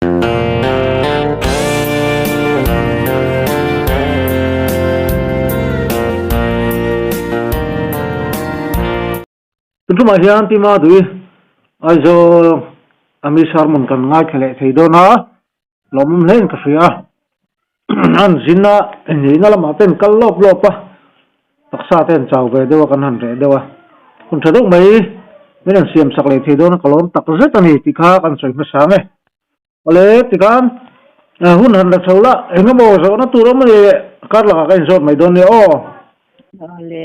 Tun tumah hian Pi Madui Aizawl ami sermon kan ngaithla leh thei dawn a, lawmawm hlein ka hria a. An zin a, nihna lamah te an kal lawp lawp a, taksa te an chau ve deuh a, kan han reh deuh a. Hun tha deuh mai min han siam sak leh thei dawn a, ka lawm tak zet a ni tih kha kan sawi hmasa ang e. Awle, tikhan hun han la chho la, eng emaw zawhna tur awm a ni leh kar lakah ka inzawt mai dawn nia aw. Awle,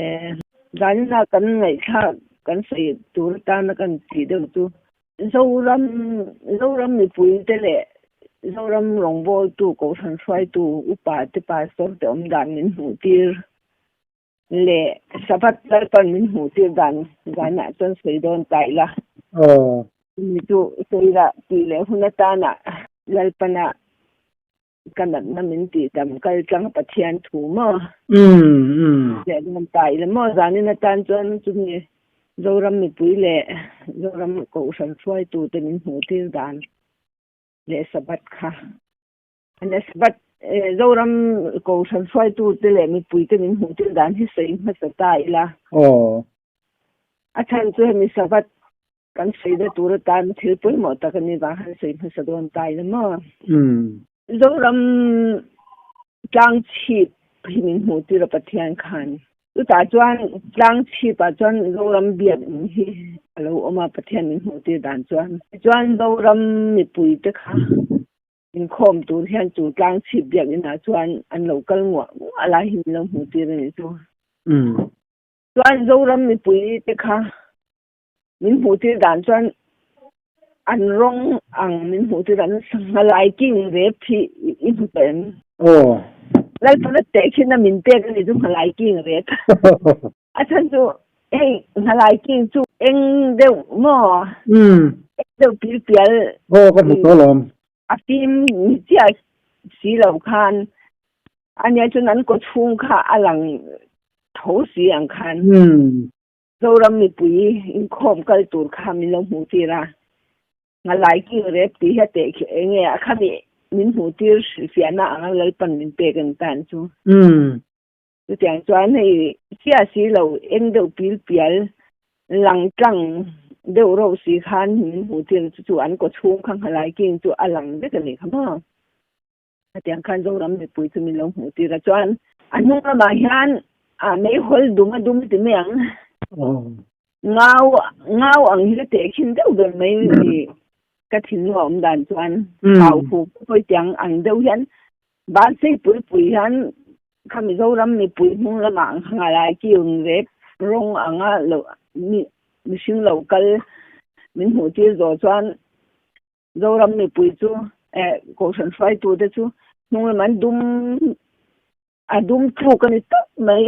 zanina kan ngaihthlak kan sawi tur atana kan tih deuh chu Zoram Zoram mipuite leh Zoram rawngbawltu Kohhran hruaitu upa te pastor te awm dan min hmuh tir leh Sabbath Lalpan min hmuh tir dan zanah chuan sawi dawn ta ila. Aw. Chumi chu sawi la tih leh hun atana Lalpana ka natna min tih tam kal tlang Pathian thu maw? Umm. Leh dawn ta ila maw? Zanin atan chuan chumi Zoram mipui leh Zoram Kohhran hruaitute min hmuh tir dan leh Sabbath kha. Sabbath Zoram Kohhran hruaitute leh mipuite min hmuh tir dan hi sawi hmasa ta ila. Aw. A chhan chu hemi Sabbath Kan sawi tur atan thil pawimawh tak a ni vang han sawi hmasa dawn ta ila maw? Zoram tlang chhip hi min hmuh tir a Pathian khan. Chutah chuan tlang chhipah chuan Zoram biak in hi a lo awm a Pathian min hmuh tir dan chuan. Tichuan Zoram mipui te kha inkhawm tur hian chu tlang chhip biak inah chuan an lo kal nguah nguah lai hi min lo hmuh tir a ni chu. Chuan Zoram mipui te kha Min hmuh tir dan chuan an rawng ang min hmuh tir dan sangha lai king rep hi i hmu tawh em? Aw. Lalpana teh khin a min pek a ni chu nghalai king rep. A chhan chu hei nghalai king chu eng deuh maw? Umm. Eng deuh pil pial. Aw ka hmu tawh alawm. A fim ni chiah si lo khan ania chuan an kawchhung kha a lang tho si ang khan. Umm. Zoram mipui inkhawm kal tur kha min lo hmuh tir a, Nghalai king rep tih hi a teh khi eng nge a khami min hmuh tir hrilhfiahna anga Lalpan min pek an tan chu. Chutiang chuan hei chiah si lo eng deuh pil pial lang tlang deuh reuh si khan min hmuh tir chu chu an kawchhung kha Nghalai king chu a lang vek a nih kha maw. Hetiang khan Zoram mipui chu min lo hmuh tir a, chuan a hnung lamah hian a meihawl dum a dum ti mai ang. Ngau ngau ang hi ka tehkhin deuh ber mai ni ka thinlung a awm dan chuan ngau hu pawh tiang ang deuh hian van sei pui pui hian kha Mizoram mipui hnung lamah ngalai kiung rep rawng anga lo mi mihring lo kal min hmuh tir zawh chuan Zoram mipui chu eh Kohhran hruaitute chu hnung lam an dum a dum tluk a ni tawp mai.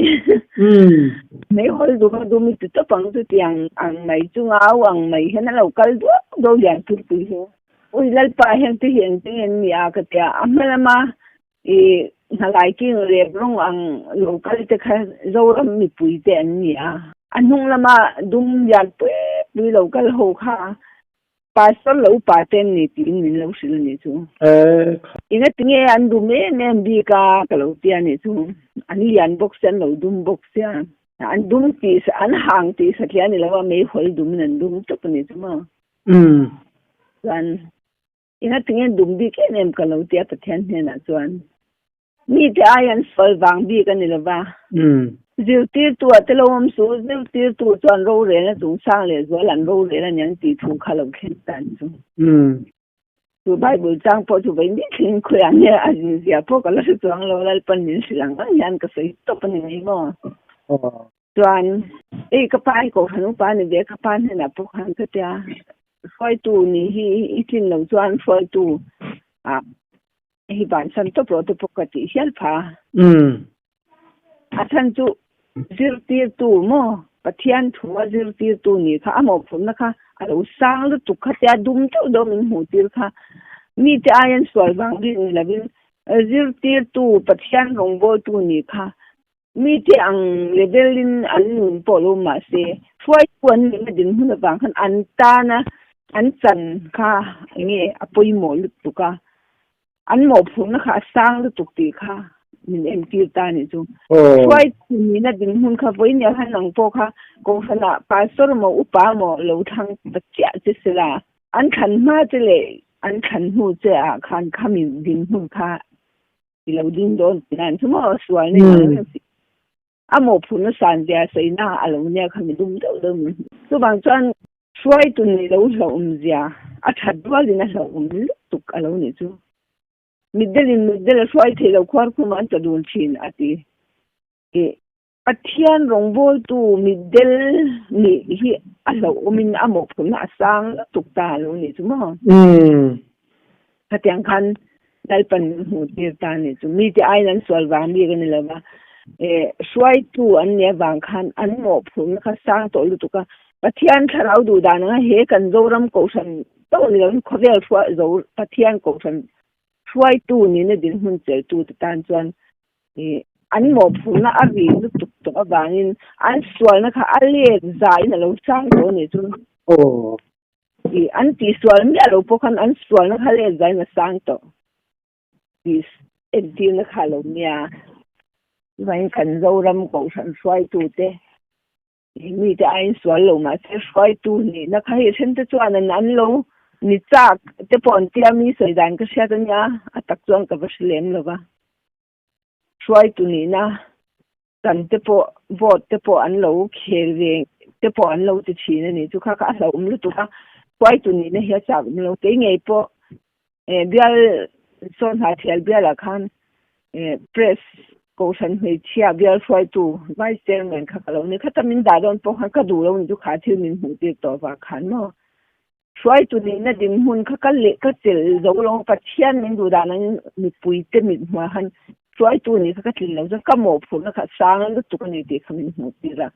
Meihawl dum a dum i ti tawp ang chutiang ang mai chu ngau ang mai hian a lo kal duak duak lian pui hi. Ui Lalpa heng te hi engtin nge an ni a ka ti a, a hma lama i hnalai king rep rawng ang lo kal te kha Zoram mipui te an ni a. A hnung lama dum lian pui pui lo kal ho kha Pastor lo upa te an ni tiin min lo hrilh a nih chu. Engati nge an dum em em bik a ka lo ti a nih chu. An lian bawk sia, an lo dum bawk sia. An dum tih an hang tih satliah a ni lo a, meihawl dumin an dum tawp a nih chu maw. Chuan engati nge an dum bik em em ka lo ti a Pathian hnenah chuan. Mite ai an sual vang bik a ni lo va. Zirtirtu ah te lo awm suh, zirtirtu chuan rorelna chungchang leh zual an rorel a niang tih thu kha lo thleng ta an chu. Chu Bible chang pawh chu vawi thleng khawiah nge a zia pawh ka la hre chuang lo, Lalpan min hrilh ang ang hian ka sawi tawp a ni mai maw? Chuan ei ka pa hi Kohhran upa a ni ve, ka pa hnenah pawh khan ka tia hruaitu nih hi i tlin lo chuan hruaitu ah Hei vansan tawp rawh te pawh ka tih hial pha. A chhan chu zirtirtu maw Pathian thu a zirtirtu nih kha a mawhphurhna kha a lo sang lutuk kha tia dum deuh deuh min hmuh tir kha mite aiin sual vang bik ni lovin zirtirtu Pathian rawngbawltu nih kha mite ang level in an nun pawh lo mahse hruaitu an nihna dinhmun avang khan an tana. An chan kha enge a pawimawh lutuk a, an mawhphurhna kha a sang lutuk tih kha min entir ta a nih chu. Hruai nihna dinhmun kha vawinia khan nang pawh kha Kohhranah Pastor maw Upa maw lo thlang ta chiah che sela, an thlan hma che leh an thlan hnu che ah khan khami dinhmun kha i lo ding dawn tihna an chu maw sual nei ang reng si. A mawhphurhna san zia sawiina a lo nia kha mi dum deuh deuh min hmu. Chuvang chuan hruaitu nei lo hlauhawmzia a that rualin a hlauhawm lutuk a lo nih chu. Mitdelin mitdel a hruai thei lo khuar khum an ta dun thin a ti. Ih Pathian rawngbawltu mitdel nih hi a hlauhawmin a mawhphurhna a sang lutuk ta a lo nih chu maw? Khatiang khan Lalpan min hmuh tir ta a nih chu. Mite aiin an sual vang bik a ni lo va, hruaitu an nih avang khan an mawhphurhna kha sang tawh lutuk a. Pathian thlarau duh dan anga he kan Zoram Kohhran tawh ni lovin khawvel hruai zo Pathian Kohhran hruaitu nihna dinhmun chelhtute tan chuan an mawhphurhna a ri lutuk tawh avangin an sualna kha a let zaiin a lo sang tawh a nih chu. I an tihsual miah lo pawh khan an sualna kha let zain a sang tawh tih entirna kha a lo nia. Chuvangin kan Zoram Kohhran hruaitute mite aiin sual lo mahse hruaitu nihna kha hei thente chuan an an lo ni chak te pawh an tia mi sawi dan ka hriat a nia, a tak chuan ka va hre lem lo va. Hruaitu nihna Kan te pawh vote te pawh an lo khel ve te pawh an lo ti thin a ni. Chu kha kha a hlauhawm lutuk a, hruaitu nihna hi a chak awm lo. Kei ngei pawh eh bial sawn hna thial bialah khan eh press kohhran hmeichhia bial hruaitu vice chairman kha ka lo ni. Khata min dah dawn pawh khan ka duh lo ni chu kha thil min hmuh tir tawh vang khan maw. Hruaitu nihna dinhmun kha ka leh ka chelh zo lo, Pathian min duh dan angin mipuite mit hmuah khan hruaitu nih kha ka tlin lo chuan ka mawhphurhna kha a sang lutuk a ni tih kha min hmuh tir a.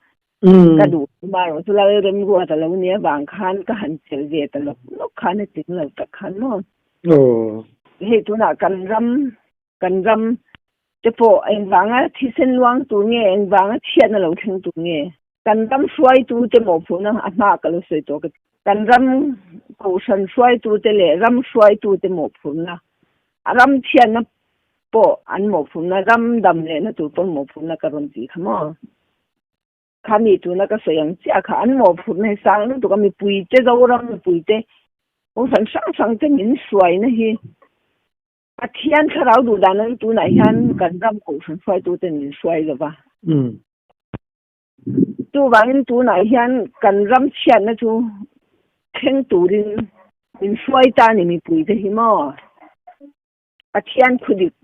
Ka duh amaherawh chu Lal Remruata lo nih avang khan ka han chelh ve ta lawk lawk khan a tling lo tak khan maw. Hei tunah kan ram kan ram te pawh engvanga thisen luang tur nge engvanga chhiatna lo thleng tur nge kan ram hruaitu te mawhphurhna a hma ka lo sawi tawh ka ti. Kan ram kohhran hruaitu te leh ram hruaitu te mawhphurhna a ram chhiatna pawh an mawhphurhna ram dam lehna tur pawn mawhphurhna ka rawn tih kha maw. Khami tuna ka sawi ang chiah kha an mawhphurhna hi sang lutuk a mipui te Zoram mipui te kohhran hrang hrang te min hruaina hi Pathian thlarau duh dan an tunah hian kan ram kohhran hruaituten min hruai lo va. Chuvangin tunah hian kan ram chhiatna chu thleng turin min hruai ta a ni mipuite hi maw? Pathian khudik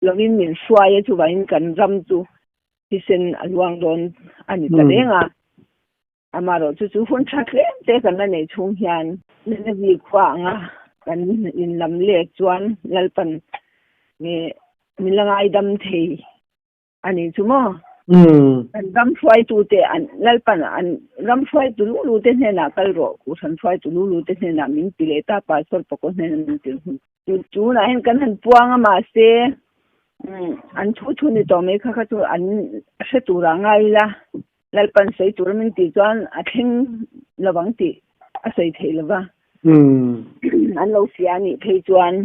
lovin min hruai a, chuvangin kan ram chu thisen a luang dawn a ni ta reng a. Amaherawh chu chu hun tha tlem te kan la neih chhung hian Nineveh khua anga kan inlam let chuan Lalpan nge min la ngaidam thei a ni chu maw? Kan ram hruaitute an Lalpan an ram hruaitu lu lu te hnenah kal rawh, Kohhran hruaitu lu lu te hnenah min ti leh ta, Pastor Pakaw hnenah min ti hun. Chu tunah hian kan han puang a mahse an thu thu ni tawh mai kha kha chu an hre turah ngai ila. Lalpan sawi tur min tih chuan a thleng lovang tih a sawi theih lova. An lo fia a nih phei chuan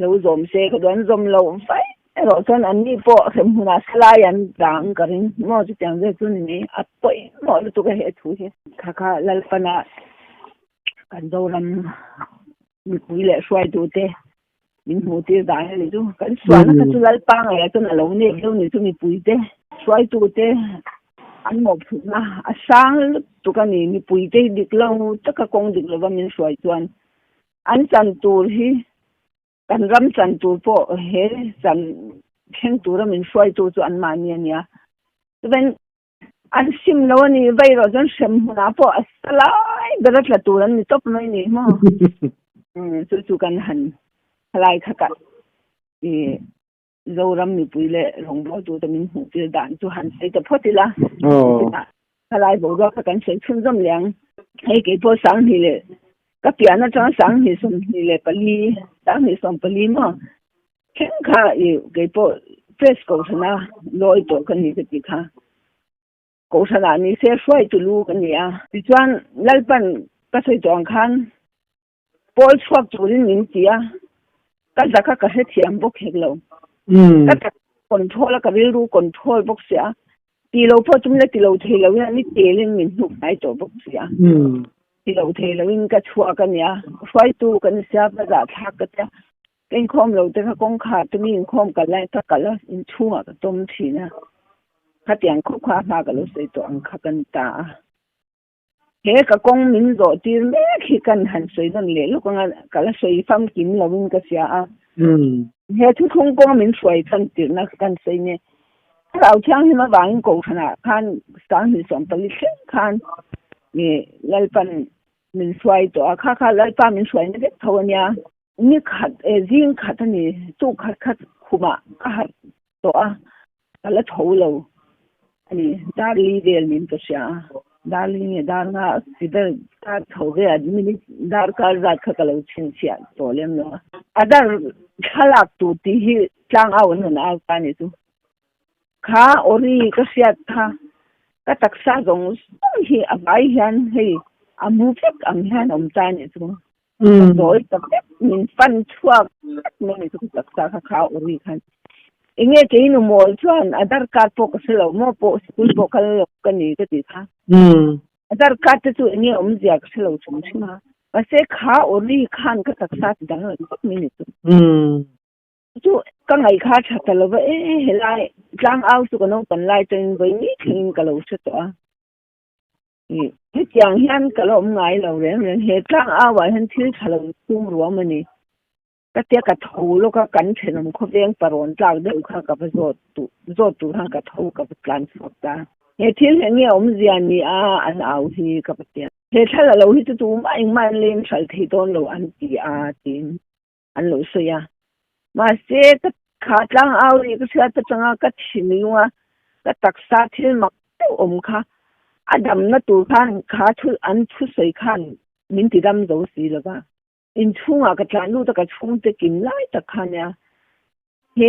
lo zawm se ka duh an zawm loh vaih erawh chuan an ni pawh hremhmunah salai an tang ka ring maw chutiang vel chu ni mai a pawimawh lutuk a he thu hi. Kha kha Lalpana kan Zoram mipui leh hruaitute min hmuh tir dan a ni chu. Kan sualna kha chu Lalpa ngeiah chuan a lo nek deuh ni chu mipuite hruaitute an mawhphurhna a sang lutuk a ni. Mipuite hi dik lo taka kawng dik lova min hruai chuan an chan tur hi kan ram chan tur pawh he chan thleng tura min hruaitu chu anmahni a nia. Chuan An sim lo a ni, vei rawh chuan hrem hmunah pawh a sa lai ber a tla tur an ni tawp mai ni maw? Chu chu kan han thalai kha ka i Zoram mipui leh rawngbawltute min hmuh tir dan chu han sawi ta phawt ila. Chutah thalai boruak kha kan sawi chhunzawm leh ang. Hei kei pawh Sanghnih leh ka pian atanga Sanghnih 24, Sanghnih 14 maw? Thleng kha i kei pawh press kohhrana lawi tawh ka ni ka ti kha. Kohhranah ni se hruaitu lu ka ni a. Tichuan Lalpan Ka sawi tawh ang khan pawl chhuak turin min ti a, ka zak a ka hrethiam bawk hek lo. Ka tak control a ka rilru control bawk sia, ti lo pawh chumi la ti lo thei loin a ni telin min hnuk hnai tawh bawk sia. Ti lo thei loin ka chhuak a nia, hruaitu ka ni sia ka zahthlak ka tia, ka inkhawm lo te kha kawngkhar te mi inkhawm kal lai ka kal a, inchhungah ka tawm thin a, khatiang khawp kha a hma ka lo sawi tawh ang kha ka ni ta a. He ka kawng min zawh tir mek hi kan han sawi nawn leh lawk anga ka la sawi famkim lovin ka hria a. He thuthlung kawng min hruai chhan tirhna kan sawi nia. Thlarau Thianghlim avangin Kohhranah khan Sanghnih 14 thleng khan Lalpan min hruai tawh a, kha kha Lalpa min hruaina vek tho a nia. Ni khat e zing khat a ni, chu khat khat khumah ka harh tawh a, ka la tho lo a ni. Dar li vel min ka hria a, dar li nge dar nga si ber dar tho ve a minute dar kar zat kha ka lo chhinchhiah tawh lem lo a. A dar thlalak tur tih hi tlang au an rawn au ta a ni chu. Kha awri ka hriat kha ka taksa zawng zawng hi a vai hian hei a mu vek ang hian a awm ta a ni chu. Ka sawi ta vek min fan chhuak vek mai ni chu ka taksa kha kha awri khan. Enge kei nu mawl chuan Aadhaar card pawh ka hre lo maw pawh sikul pawh kal lo ka ni ka ti kha. Aadhaar card te chu enge awmzia ka hre lo hrim hrim a. Mahse kha awri khan ka taksa ti danglam vek mai ni chu. Chu ka ngaih kha tha ta lo va e helai tlang au chu ka naupang lai tangin vawi ni thlengin ka lo hre tawh a. Hetiang hian ka la awm ngai lo reng reng he tlang au ah hian thil tha lo chhung ruam a ni. Ka tia ka tho lawk a kan thenawm khawveng parawn tlak deuh kha ka va zawt duh zawt tur khan ka tho ka va tlan chhuak ta. He thil hi enge awmzia ni a an au hi ka va tia. He thla la lo hi chu tumah engmah an leng hral thei dawn lo an ti a tiin. an lo sawi a. Mahse, ka kha tlang au ri ka hriat atanga ka thinlung a ka taksa thil mak deuh awm kha a damna tur khan kha thu an thusawi khan min ti dam zo si lo va. Inchhungah ka tlan lut a ka chhungte kim lai tak kha nia. He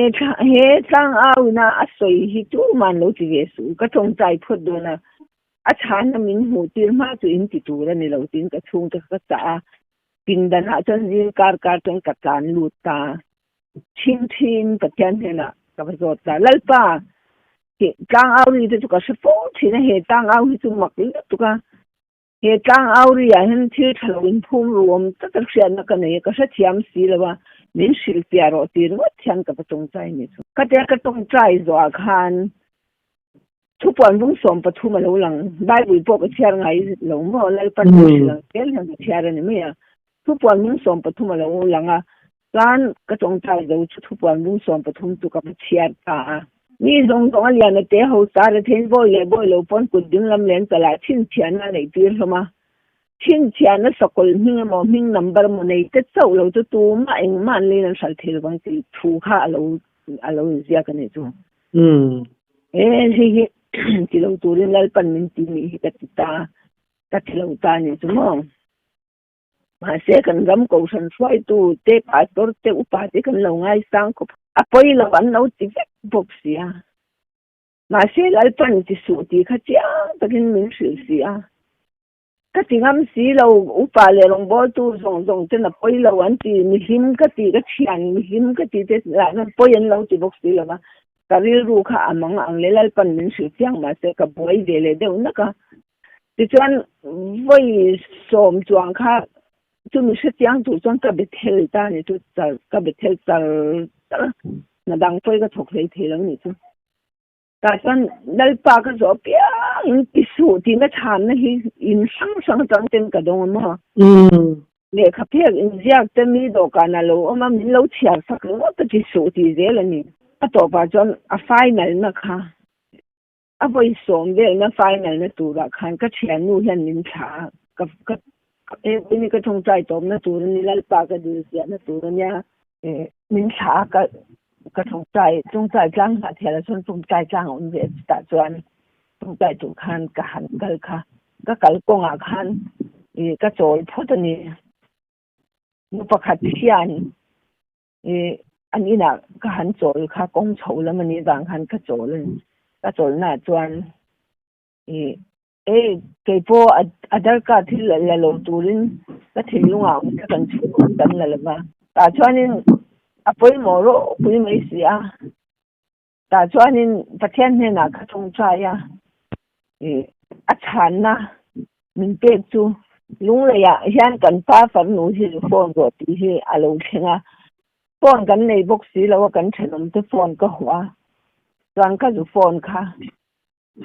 he tlang au ina a sawi hi tuman lo ti ve suh ka tawngtai phawt dawn a, a chhana min hmuh tir hma chu in ti tur a ni lo tiin ka chhungte kha ka chah a. Pindanah chuan zing kar kar chuan ka tlan lut ta. Thin thin Pathian hnenah ka va zawt ta. Lalpa, he tlang au ri te chu ka hre fo thin a, he tlang au hi chu mak lutuk a. He tlang au ri ah hian thil tha lo inphum ru awm tak a hriatna ka nei a, ka hrethiam si lo a, min hrilhfiah rawh ti ringawt hian ka va tawngtai ni chu. Khatia ka tawngtai zawhah khan Thupuan bung 13 a lo lang. Bible pawh ka chhiar ngai lo maw? Lalpan min hrilh ang zel hian ka chhiar a ni mai a. Thupuan bung 13 a lo lang a, chuan ka tawngtai zo chu thupuan bung 13 chu ka va chhiar ta a. Mi zawng zawng a lian a te ho sar a then bawi leh bawi lo pawn kut ding lam len chalah chhinchhiahna a neih tir hlawm a. Chhinchhiahna sakawlh hming emaw hming number emaw nei te chauh lo chu tumah engmah an leiin an hral thei lovang tih thu kha a lo a lo inziak a nih chu. He hei hi ti lo turin Lalpan min ti nih hi ka ti ta, ka ti lo ta nih chu maw. Mahse kan ram kohhran hruaitu te, pastor te, upa te kan lo ngaisang khawp. A pawi lo an lo ti vek bawk si a. Mahse Lalpan ti suh tih kha chiang takin min hrilh si a. Ka ti ngam si lo, upa leh rawngbawltu zawng zawng ten a pawi lo an ti, mihlim ka ti, ka thian mihlim ka ti te lah chuan pawi an lo ti bawk si lo va, ka rilru kha a mang ang leh Lalpan min hrilh chiang mahse ka buai ve leh deuh nak a. Tichuan vawi sawm chuang kha chumi hre chiang tur chuan ka be thel ta a ni chu, ka be thel char char a, hna dang pawi ka thawk hlei thei lo a nih chu. Tah chuan Lalpa ka zawh piang in ti suh tihna chhanna hi in hrang hrang atang ten ka dawng a maw? Lehkha phek inziak te mi dawhkan a lo awm a, min lo chhiar sak ringawt a ti suh tih zel a ni. A tawpah chuan a final na kha a vawi sawm velna final na turah khan ka thiannu hian min thlah a, ka ka ni ka tawngtai tawpna tur a ni, Lalpa ka dil ziahna tur a nia. Min thlah a ka ka tawngtai tawngtai tlang hnah thial ah chuan tawngtai tlang a awm ve a chutah chuan tawngtai tur khan ka han kal kha ka kal kawngah khan ih ka chawl phawt a ni nu pakhat hian ih an inah ka han chawl kha kawng chho lam a nih vang khan ka chawl a ni ka chawlhnaah chuan ih. Ei, kei pawh Aadhaar card hi la lo turin ka thinlungah awm te kan chhung kan la lo va. Tah chuanin a pawimawh ropui mai si a. Tah chuanin Pathian hnenah ka tawngtai a, ih a chhanna min pek chu Lungleiah hian kan pa farnu hi phone rawh tih hi a lo thleng a. Phone kan nei bawk si lo a, kan thenawmte phone ka hawh a, chuan ka zu phone kha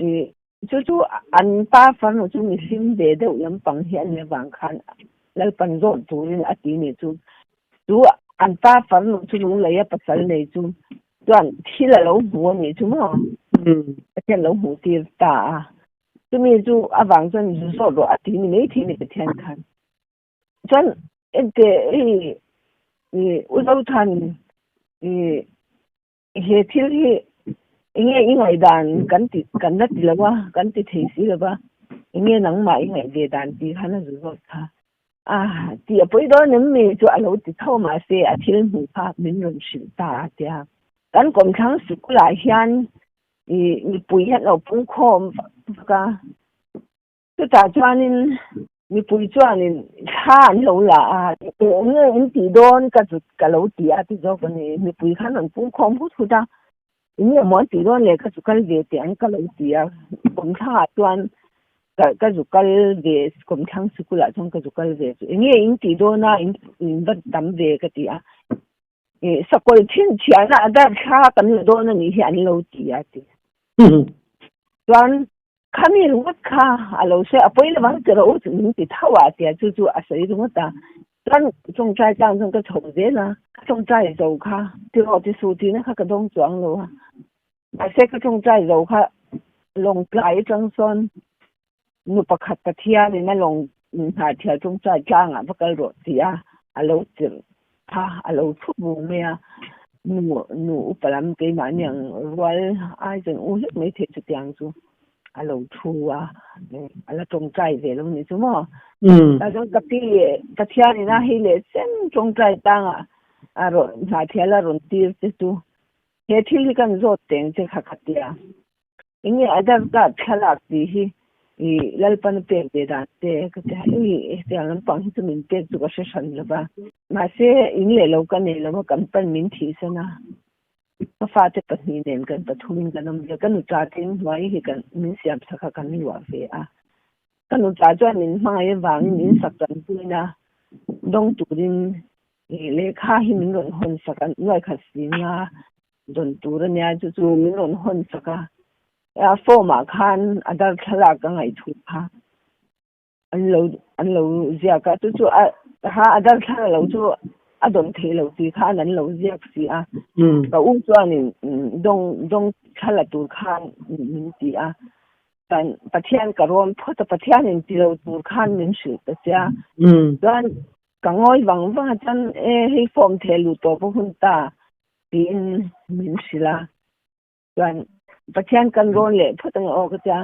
ih chu chu an pa farnu chu mi hlim ve deuh lampang hi a ni avang khan Lalpan zawt turin a ti nih chu. Chu an pa farnu chu Lungleia pasal nei chu chuan thil a lo hmu a nih chu maw? Pathian lo hmuh tir ta a. Chumi chu avang chuan zu zawt rawh a ti ni mai thei ni Pathian khan. Chuan ente hei ih U Zothan ih He thil hi enge i ngaihdan kan ti kan la ti lo a, kan ti thei si lo va, enge nangmah i ngaih ve dan tih khan a zu zawt kha. A tih a pawi dawn em mi chu a lo ti tho mahse a thil hmuh kha min rawn hrilh ta a tia. Kan kawmthlang sikulah hian ih mipui hian lo pungkhawm vak vak a. Chutah chuanin mipui chuanin thla an lo la a, eng nge in tih dawn ka zut ka lo ti a ti zawk a ni. Mipui khan an pungkhawm hut hut a, eng nge maw an tih dawn le ka zu kal ve teh ang ka lo ti a. Kawmthlangah chuan ka ka zu kal ve kawmthlang sikulah chuan ka zu kal ve chu eng nge in tih dawn a in va tam ve ka ti a. Ih sakawlh chhinchhiahna a dar thla kan la dawn a nih hi an lo ti a ti. Chuan Khami ringawt kha a lo sawi a pawi lovang ti rawh u chu min ti tho a tia chu chu a sawi ringawt a. Chuan tawngtai tlang chuan ka chho zel a, ka tawngtai zo kha ti rawh ti suh tihna kha ka dawng chuang lo a. Mahse ka tawngtai zo kha lawngtlai atang sawn nu pakhat Pathianin a lawng hnah thial tawngtai tlangah va kal rawh ti a a lo tirh kha a lo thu vung mai a. Nu nu upa lam keimahni ang rual ai chuan u hlek mai theih chutiang chu a lo thu a, a la tawngtai ve lo ni chu maw. Tah chuan ka pi Pathianin a hei leh sen tawngtai tangah a rawn hnah thial a rawn tir che chu he thil hi kan zawt teng che kha kha tia. Enge Aadhaar card thlalak tih hi i Lalpan a pek ve dan te ka ti a, hei hetiang lampang hi chu min pek chu ka hre hran lo va. Mahse in leh lo ka nei lo va, kan pan min thihsan a, ka fate pahnih nen kan pathumin kan awm ve a, ka nuta te inhnuai hi kan min siam sak a kan luah ve a. Ka nuta chuan min hmangaih avangin in sak kan puin a, dawng turin lehkha hi min rawn hawn sak a, nuaikhat singa dawn tur a nia chu chu min rawn hawn sak a a form ah khan a darthlalak ka ngaih thu kha an lo an lo ziak a chu chu a ha a darthlalak lo chu a dawn theih loh tih khan an lo ziak si a ka u chuanin dawng dawng thla la tur khan min ti a chuan Pathian ka rawn phawt a Pathianin ti lo tur khan min hrilh ta sia chuan Ka ngawi vang vang a chuan e hei form theh luh tawh pawh hun ta tiin min hrilh a, chuan Pathian kan rawn leh phawt ang aw ka tia,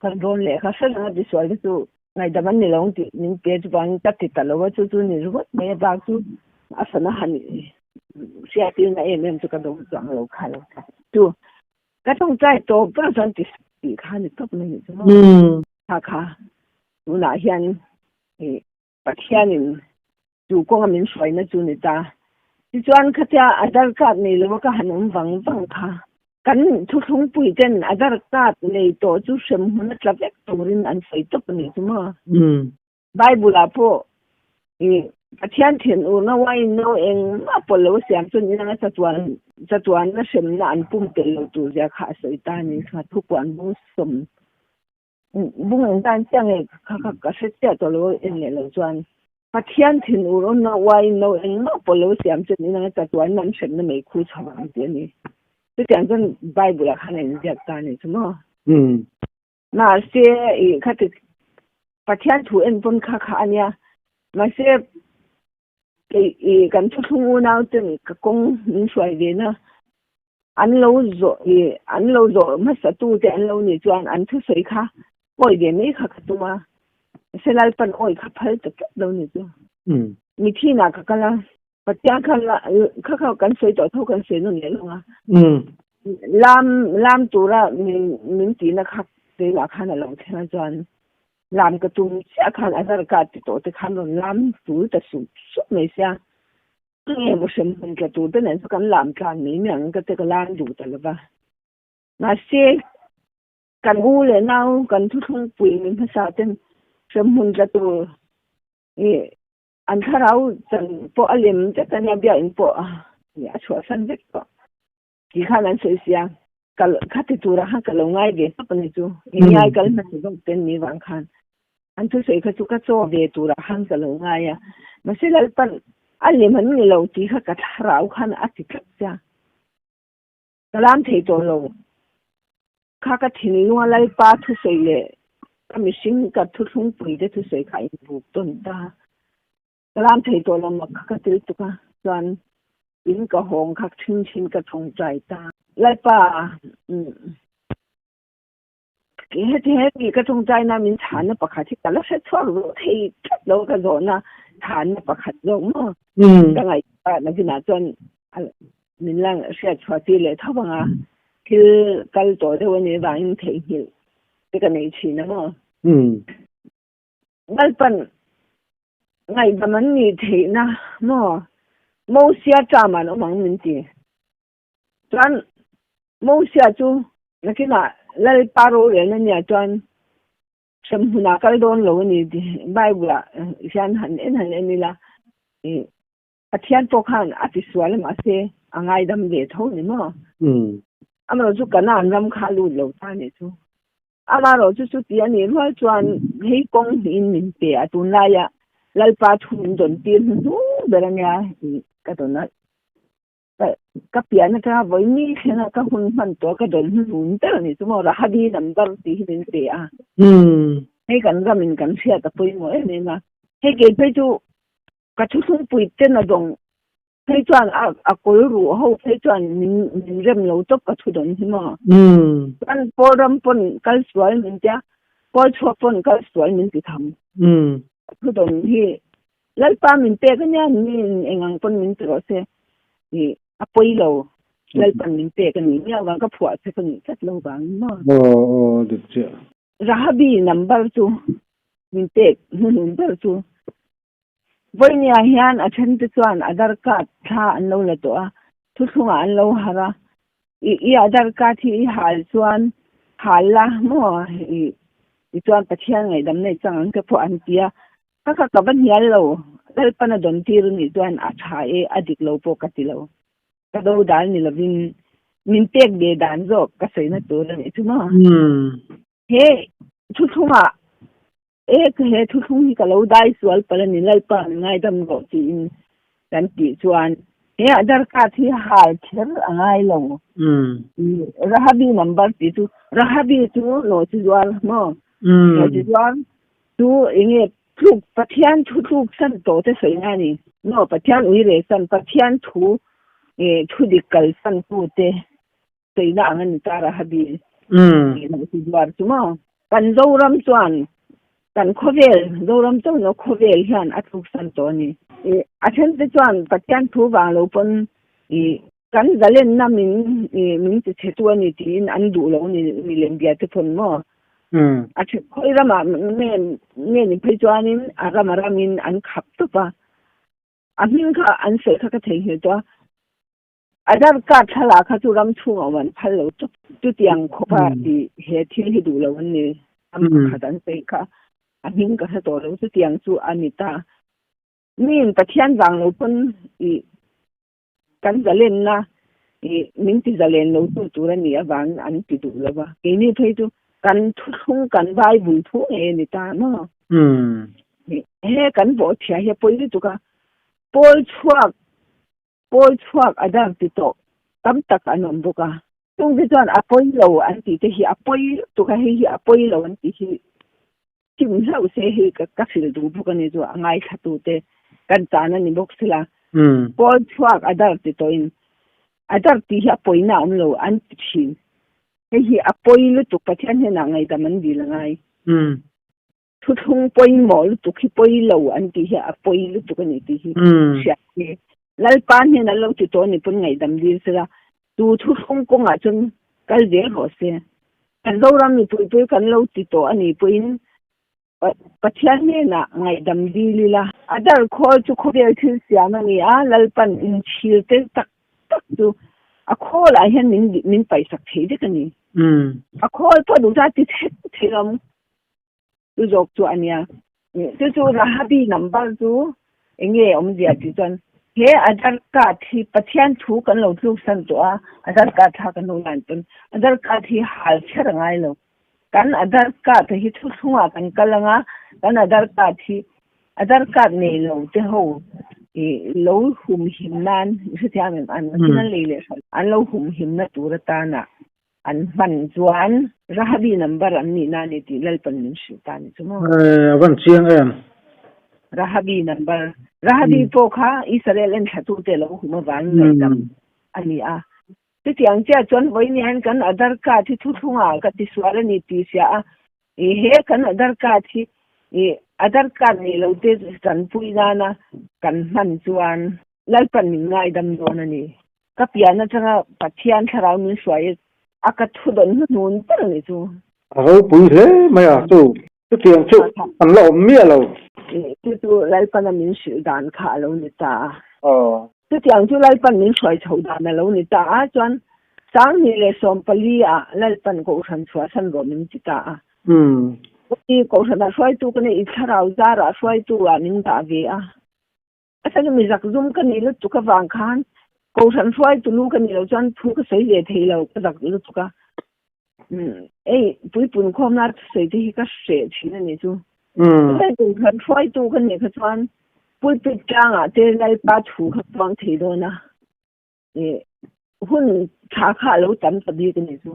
kan rawn leh kha hre reng a tisual te chu ngaihdam an ni lo ang tih min pe chuvangin ka ti ta lo a, chu chu ni ringawt mai a bak chu a sana han hriattirna em em chu ka dawng chuang lo kha lo ta chu ka tawngtai tawp vang chuan ti tih kha ni tawp mai ni chu maw kha kha tunah hian ih Pathianin chu kawnga min hruaina chu ni ta. Tichuan khatia Aadhaar card nei lova ka han awm vang vang kha. Kan thuthlungpui ten Aadhaar card nei tawh chu hrem hmun a tla vek turin an sawi tawp a nih chu maw? Bible ah pawh i Pathian thinurna wine no engmah pawlh lo a siam chuan inanga chatuan chatuanna hremna an pumpelh lo tur zia kha a sawi ta a ni. Thupuan bung sawm Bung eng tan chiah nge kha kha ka hre chiah tawh lo en leh lo chuan Pathian thin ur awmna uaiin no engmah pawh lo siam chuan inang a chatuan an hremna mei khu chho ang tih a ni. Chutiang chuan Bible ah khan a inziak ta a ni chu maw? Mahse ih khati Pathian thu en pawn kha kha a nia. Mahse kei ih kan thuthlung unau ten ka kawng min hruai ve na An lo zawh i an lo zawh hmasa tu te an lo nih chuan an thusawi kha awi ve mai kha ka tum a, mahse Lalpan awi kha phal ta tlat lo ni chu. Mithin ah ka kal a, Pathian kha kha kha kan sawi tawh tho kan sawi nawn leh lawng a, lam lam tura min min tihna kha keimah khan a lo thleng a chuan. Lam ka tum chiah khan Aadhaar card ti tawh te khan rawn lam tul ta sup sup mai sia. Nge maw hremhmun tla tur te nen chu kan lam tlan mai mai ang ka te ka lam duh ta lova. Mahse kan u leh nau kan thuthlungpui mi hmasa ten hremhmun tla tur ih an thlarau chan pawh a lem vek a nia biakinn pawh a chhuahsan vek tawh. Ti khan an sawi sia, kal kha ti turah khan ka lo ngai ve tawp a ni chu. Ingai kal hmasa zawk ten ni vang khan an thusawi kha chu ka chaw ve turah khan ka lo ngai a. Mahse Lalpan a lem an ni lo tih kha ka thlarau khan a ti tlat sia. Ka lam thei tawh lo. Kha ka thinlunga Lalpa thusawi leh ka mihring ka thuthlungpui te thusawi kha a inbuk tawn ta. Ka lam thei tawh lo mak kha ka til tuk a, chuan in ka hawng kha thin thin ka tawngtai ta. Lalpa, heti heti ka tawngtaina min chhanna pakhat hi ka la hre chhuak zawh thei tlat lo ka zawhna chhanna pakhat zawk maw? Ka ngaihtuah nakinah chuan min la hriat chhuah tir leh tho ang a, thil kal tawh deuh a nih avangin theihnghilh te ka nei thin a maw? Lalpan ngaihdam an nih theihna maw Mosia ṭam an awm ang min ti. Chuan Mosia chu nakinah Lalpa rorelna nia chuan hremhmunah kal dawn lo a ni ti Bible ah hian han en han en ila Pathian pawh khan a ti sual a mahse a ngaidam ve tho ni maw? Amaherawhchu Kanaan ram kha a lut lo ta a nih chu. Amaherawhchu chuti a nih rual chuan hei kawng hnihin min pe a, tunlaia Lalpa thu min dawn tir hnuhnung ber a nia ka dawn a. Ka pian atanga vawi mi thlenga ka hun hman tawh ka dawn hnuhnung ber a nih chu maw Rahabi number tih hi min pe a. Hei kan ramin kan hriat a pawimawh em em a. Hei kei phei chu Ka thuthlungpui ten a dawng phei chuan a kawl ruh ho phei chuan min min rem lo tawp ka thu dawn hi maw. Chuan pawl ram pawn kal sual min tia, pawl chhuak pawn kal sual min ti tham. Ka thu dawn hi Lalpa min pek ania ni eng ang pawn min ti rawh se i a pawi lo Lalpan min pek a ni miau vang ka phuah che ka nih tlat lo vang maw. Aw aw dik chiah. Rahabi number chu min pek hnuhnun ber chu Vawinia hian a thente chuan Aadhaar card thla an lo la tawh a, thuthlungah an lo harh a. I i Aadhaar card hi i hal chuan hal la maw i tichuan Pathian ngaihdam nei chang ang te pawh an ti a. Ka kha ka va hnial lo, Lalpan a dawn tir anih chuan a tha e, a dik lo pawh ka ti lo. Ka do dal ni lovin min pek ve dan zawk ka sawina tur a nih chu maw. He thuthlungah E ka he thuthlung hi ka lo dai sual palh a ni, Lalpa min ngaidam rawh tiin kan tih chuan he Aadhaar card hi hal kher a ngai lo. Rahabi number tih chu Rahabi chu nawhchi zuar maw? Nawhchi zuar chu enge tluk Pathian thu tluk san tawh te sawi na a ni maw? Pathian ui reh san Pathian thu thu dik kal san tu te Cheina ang a ni ta Rahabi tih loh hi zuar chu maw? Kan Zoram chuan kan khawvel, Zoram chauh lo khawvel hian a tluksan tawh a ni. A then te chuan Pathian thu vang lo pawn kan zalenna min min ti chhe tu a ni tiin an duh lo ni milem bia te pawn maw? A then khawi ramah nge nge ni phei chuanin a ram a ramin an khap tawp a, a hming kha an sawi kha ka theihnghilh tawh a. Aadhaar card thlalak kha chu ram chhung a awm an phal lo tawp. Chutiang khawpa ti he thil hi duh lo an ni. Ram pakhat an sawi kha a hming ka hre tawh lo. Chutiang chu a ni ta. Miin Pathian vang lo pawn i kan zalenna i min ti zalen lo tu tur a nih avangin an ti duh lo va. Keini phei chu kan thuthlung kan Bible thu ngei a ni ta maw? He kan bawhchhia hi a pawi lutuk a. Pawl chhuak Pawl chhuak a dar ti tawh tam tak an awm bawk a. Chung te chuan a pawi lo an tih te hi a pawi lutuk a, hei hi a pawi lo an tih hi chim hlauh se hei ka hrilh duh bawk a ni chu a ngaithla tu te kan tan a ni bawk sila. Pawl chhuak a dar ti tawhin a dar tih hi a pawina a awm lo an ti thin. Hei hi a pawi lutuk Pathian hnenah ngaihdam an dil a ngai. Thuthlung pawimawh lutuk hi pawi lo an tih hi a pawi lutuk a ni tih hi hriat a ni. Lalpa hnen an lo ti tawh a ni pawn ngaihdam dil sela tu thuthlung kawngah chuan kal zel rawh se. Kan Zoram mipui pui kan lo ti tawh a ni pawhin. Pathian hnenah ngaihdam dil ila. A dar khawl chu khawvel thil siam a ni a, Lalpan inchhir te tak tak chu a khawlah hian min min paihsak thei vek a ni. A khawl pawh duh ta ti thleng thei awm chu zawk chu a nia. Chu chu Rahabi number chu enge awmzia tih chuan he Aadhaar card hi Pathian thu kan lo tluksan tawh a, Aadhaar card thla kan lo lan pawn Aadhaar card hi hal chher a ngai lo. Kan Aadhaar card hi thuthlungah kan kal ang a, kan Aadhaar card hi Aadhaar card nei lo te ho ih lo humhim nan i hrethiam em an thil an lei leh hran an lo humhimna tur atana an hman chuan Rahabi number an nihna a ni tih Lalpan min hrilh ta a ni chu maw? A van chiang em? Rahabi number Rahabi pawh kha Israel enthlatute lo hum avangin ngaihdam a ni a. Chutiang chiah chuan vawiin hian kan Aadhaar card hi thuthlungah ka tisual a ni tih hria a, ih he kan Aadhaar card hi ih Aadhaar card nei lo te tanpui nana kan hman chuan Lalpan min ngaidam dawn a ni. Ka pian atanga Pathian thlarau min hruai a ka thudawn hnuhnun ber a ni chu. A ropui hle mai a chu. Chutiang chu an la awm miah lo. Chu chu Lalpana min hrilh dan kha a lo ni ta a. Chutiang chu Lalpan min hruai chho dan a lo ni ta a, chuan 2014 ah Lalpan Kohhran chhuahsan rawh min ti ta a. Chuti Kohhranah hruaitu ka nei, i thlarau zarah hruaitu ah min dah ve a. A chhan chu mi zak zum ka nih lutuk avang khan Kohhran hruaitu lu ka nih loh chuan thu ka sawi ve thei lo, ka zak lutuk a. Ei, puipun khawmna thusawi te hi ka hreh thin a nih chu. Chutai Kohhran hruaitu ka nih kha chuan pulpit tlangah te Lalpa thu kha puang thei dawn a. Hun tha kha a lo tam ta bik a nih chu.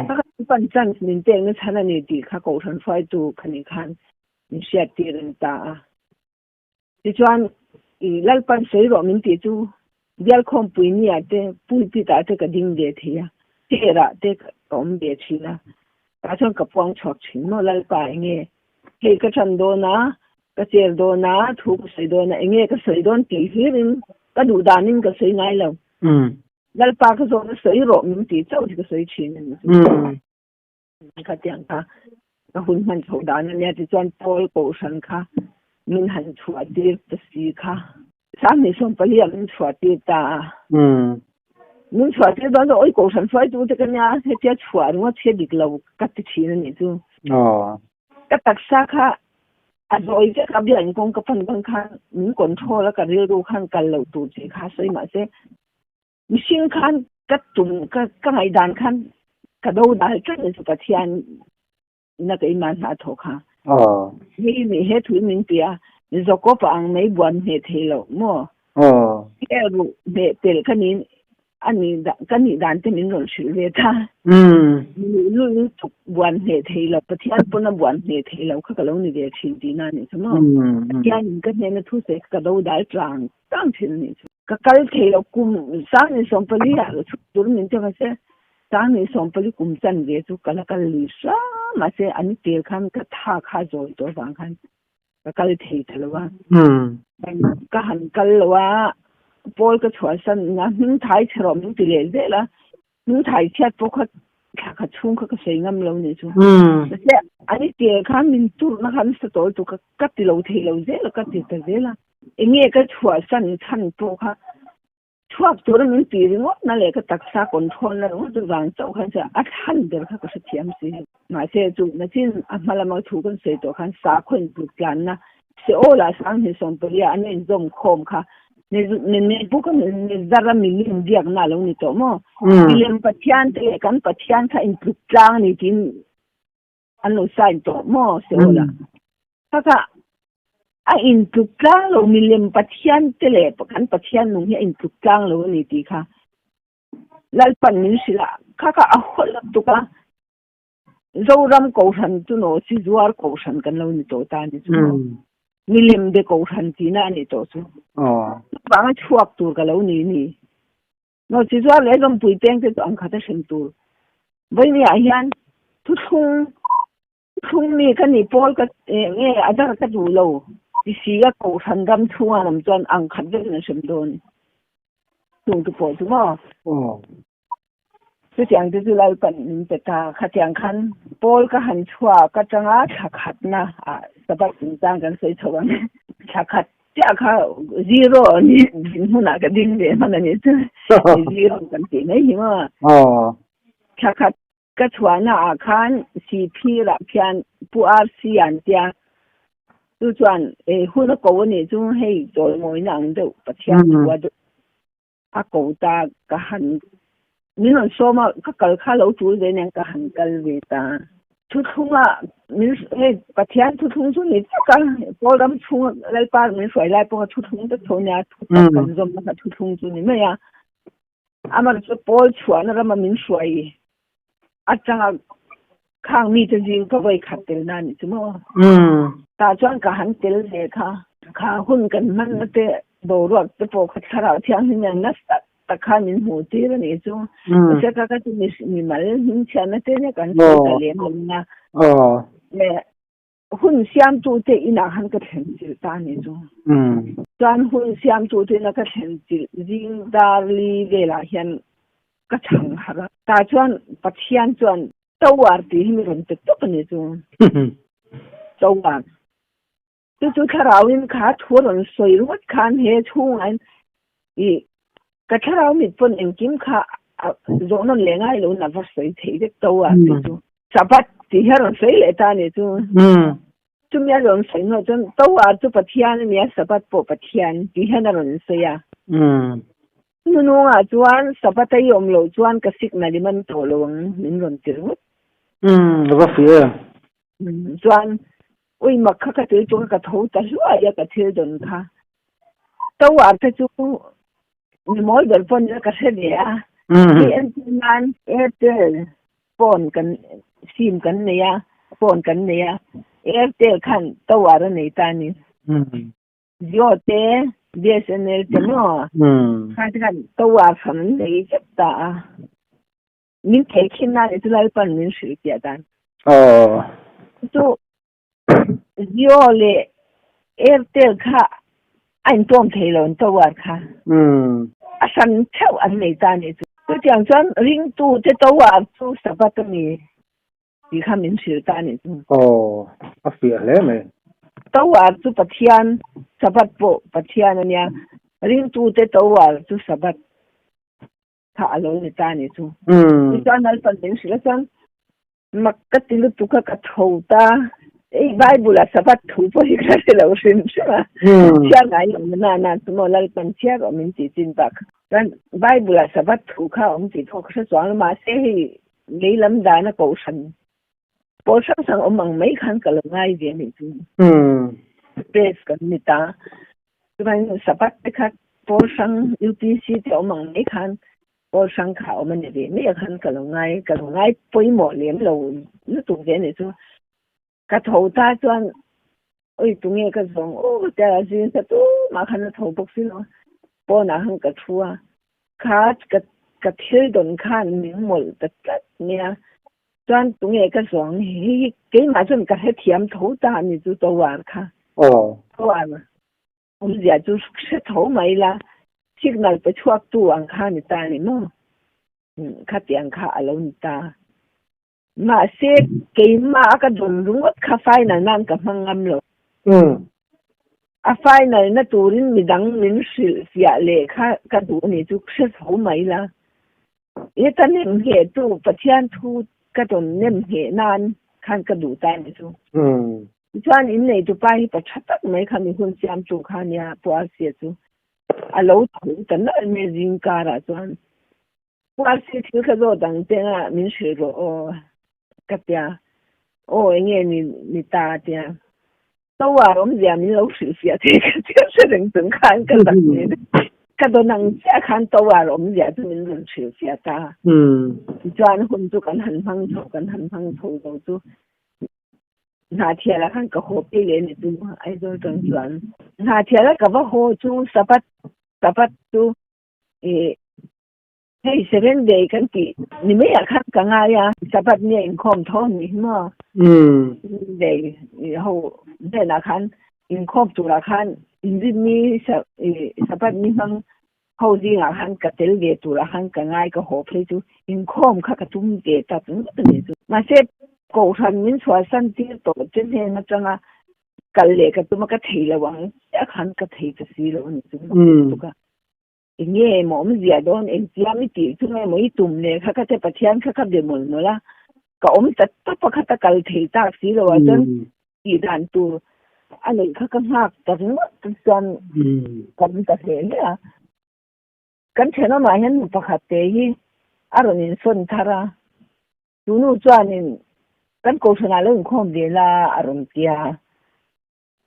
Ka pan chance min pek na chhan a ni tih kha Kohhran hruaitu ka nih khan min hriattir a ni ta a. Tichuan, i Lalpan sawi rawh min tih chu bialkhawmpui nia te, pulpit ah te ka ding ve thei a, chair ah te ka awm ve thin a, tah chuan ka puang chhuak thin maw Lalpa enge hei ka tan dawn a, ka chair dawn a, thu ka sawi dawn a, enge ka sawi dawn tih hlirin ka duh danin ka sawi ngai lo. Lalpa ka zawhna sawi rawh min tih chauh hi ka sawi thin a ni chu. Khatiang kha ka hun hman chhoh dan a nia tichuan Paul Kohhran kha min han chhuah tir ta si kha 2014 ah min chhuah tir ta a. Min chhuah tir dawn chuan awi Kohhran hruaitu te ka nia hetia chhuah ringawt hi a dik lo ka ti thin a nih chu. Ka taksa kha a zawi vek a biakin kawng ka pan dawn khan min control a ka rilru khan kal loh tur tih kha sawi mahse Mihring khan ka tum ka ka ngaihdan khan ka do dal tlat a chu Pathian na keimah hna thawh kha. Hei mi he thu min ti a Jakob a ang mai buan hmeh thei loh maw? He ruh hmeh pel ka nih a nih ka nih dan te min rawn hrilh ve ta. Luhlul lutuk buan hmeh thei loh Pathian pawn a buan hmeh thei loh kha ka lo ni ve thin tihna a nih chu maw? Pathian in ka hnena thu sawi kha ka do dal tlang tlang thin a nih chu. Ka kal thei lo kum 2014 ah chhuk tur min ti mahse 2014 kum chan ve chu ka la kal lui hram mahse an tel khan ka tha kha zawi tawh avang khan ka kal thei ta lo a ka han kal lo a pawl ka chhuahsan a hming thai chhe rawh min ti leh zel a hming thai chhiat pawh kha thla khat chhung kha ka sawi ngam lo nih chu mahse an tel khan min turna khan sa tawl tu ka ti lo thei lo zel a ka ti ta zel a. Enge ka chhuahsan chhan pawh kha chhuak tura min tih ringawt na leh ka taksa control na ringawt chu vang chauh khan chuan a thlan ber kha ka hrethiam si. Mahse chu nachin a hma lama thu kan sawi tawh khan sakhaw input tlanna Seol ah 2014 ah an inzawm khawm kha Nebuchadnezzar a milim biakna a lo ni tawh maw? Milem Pathian te leh kan Pathian kha intluk tlang a ni tiin an lo sign tawh maw Seol ah? Kha a intluk tlang lo milem Pathian te leh kan Pathian nung hi a intluk tlang lo a ni tih kha Lalpan min hrilh a, kha kha a haw lutuk a, Zoram Kohhran chu naw chi zuar Kohhran kan lo ni tawh ta a ni chu maw, milem be Kohhran tihna a ni tawh chu, chuvanga chhuak tur ka lo ni ni. Naw chi zuar leh zawmpui peng te chu ang khat a hrem tur. Vawinia hian thuthlung Chhungmi ka nih pawl ka nge a dar ka duh lo ti si a kohhran ram chhunga lam chuan ang khat vek in a hrem dawn chung te pawh chu maw. Chutiang te chu Lalpan min pe ta. Khatiang khan Paul ka han chhuak atanga thla khatna ah Sabbath chungchang kan sawi chho ang. Thla khat chiah kha zero ni dinhmunah ka ding ve hman a ni chu. Zero kan tih mai hi maw. Thla khat ka chhuahna ah khan Sihphir ah khian Pu RC an tia chu chuan hun a ko a nih chu hei chawimawina ang deuh Pathian thu a deuh. A ko ta ka han min rawn sawm a, ka kal kha lo tul ve nen ka han kal ve ta. Thuthlung a min hei Pathian thuthlung chu ni tak a, Paul ram chhung a Lalpa min hruai lai pawh kha thuthlung vek tho nia, thu tak kan zawm na kha thuthlung chu ni mai a. Amaherawhchu chu Paul chhuahna rama min hruai atanga khang mite zing ka vawi khat tel na nih chu maw. Tah chuan ka han tel ve kha. Kha hun kan hman na te boruak te pawh kha thlarau thianghlim hian nasa tak khan min hmuh tir a nih chu. Mahse ka ka chu mi mal hmingchhiatna te nia kan sawi ta lem lo nia. Leh Hun siamtute inah khan ka thlen chilh ta a ni chu. Chuan hun siamtute ina ka thlen chilh zing dar li velah hian ka chhang harh a. Tah chuan Pathian chuan Tawar tih hi mi rawn pe tawp a ni chu. Tawar. Chu chu thlarauin kha thu a rawn sawi ringawt khan he chhungah i ka thlarau mit pawn engkim kha zawh nawn leh ngai lo na va sawi thei vek to a tih chu Sabbath tih hi a rawn sawi leh ta a ni chu. Chumi a rawn sawi hnuah chuan to a chu Pathian a nia Sabbath pawh Pathian tih hian a rawn sawi a. Hnunungah chuan Sabbath a i awm loh chuan ka signal i man tawh lo ang min rawn ti ringawt. A va fiah em. Chuan Ui mak kha ka tui chu ka tho ta hluai a ka thil dawn kha. Tower te chu mi mawi ber pawh nila ka hre ve a. Hei entir nan Airtel phone kan sim kan nei a, phone kan nei a, Airtel khan tower a nei ta a ni. Jio te, BSNL te maw kha te khan tower hran an nei vek ta a. Min thei khin na nih chu Lalpan min hrilh piah dan. Aw. Chu Jio leh Airtel kha a intawm thei lo an tower kha. A hran theuh an nei ta nih chu. Chutiang chuan ringtu te tower chu Sabbath a ni tih kha min hrilh ta nih chu. Aw, a fiah hle mai. Tower chu Pathian, Sabbath pawh Pathian a nia. Ringtu te tower chu Sabbath. Kha a lo ni ta ni chu. Tichuan Lalpan min hrilh a chuan mak ka ti lutuk a ka tho ta. Ei Bible a Sabbath thu pawh hi ka hre lo hrim hrim a. Chhiar ngai lo na na chu maw Lalpan chhiar awm in tih chin bak. Chuan Bible a Sabbath thu kha awm tih pawh ka hre chuang lo mahse hei lei lam dan a kohhran pawl hrang hrang awm ang mai khan ka lo ngai ve a nih chu. Press kan ni ta. Chuan Sabbath te kha pawl hrang UPC te awm ang mai khan pawl hrang kha awm a ni ve mai a khan ka lo ngai ka lo ngai pawimawh lem lo lutuk ve a ni chu. Ka tho ta chuan oi tunge ka zawng aw ka tia zing sa tumah khan a tho bawk si lo pawnah khan ka thu a kha ka ka thil dawn khan min mawlh ta tlat mai a chuan tunge ka zawng hei hi keimah chuan ka hrethiam tho ta a ni chu tower kha. Tower awmzia chu hre tho mai la signal pe chhuak tu ang kha ni ta ni maw khatiang kha a lo ni ta mahse keimah a ka dawn ringawt kha final nan ka hmang ngam lo a final na turin midang min hrilh fiah leh kha ka duh a ni chu hre tho mai la he ka nem ngheh tu Pathian thu ka dawn nem ngheh nan khan ka duh ta ni chu. Tichuan innei tupa hi pa tha tak mai kha mi hun siamtu kha nia Pu Arsia chu a lo tho ta nalh mai zing karah chuan Pu Arsia thil kha zawt ang che nga min hrilh rawh aw ka tia aw enge ni ni ta tia tower awmzia min lo hrilh fiah thei ka tia hre reng chung khan ka zak ni ka dawn ang chiah khan tower awmzia chu min rawn hrilh fiah ta tichuan hun chu kan han hmang chho kan han hmang chho zo chu Hnahthialah khan ka haw phei leh a ni chu Aizawl tang chuan. Hnahthiala ka va haw chu Sabbath Sabbath chu ih hei seven day kan tih ni maiah khan ka ngai a, Sabbath nia inkhawm tho a nih hi maw? Seven day ho hnenah khan inkhawm turah khan inrinni ih Sabbath ni hmang. Ho zingah khan ka tel ve turah khan ka ngai ka haw phei chu inkhawm kha ka tum ve ta ringawt a ni chu. Mahse, Kohhran min chhuahsan tir tawh che hnen atanga kal leh ka tum a, ka thei lo ang chiah khan ka thei ta si lo a ni chu mak lutuk a. Enge emaw awmzia dawn engtiam i tih chu emaw i tum leh kha ka te Pathian kha ka be mawlh mawlh a, ka awm ta tawp a kha ta kal thei tak si lo ah chuan tih dan tur a neih kha ka nghak ta ringawt chuan ka awm ta hle hle a. Kan thenawmah hian nu pakhat te hi a rawn insawn thar a, chu nu chuanin kan kohhranah lo inkhawm ve la a rawn ti a,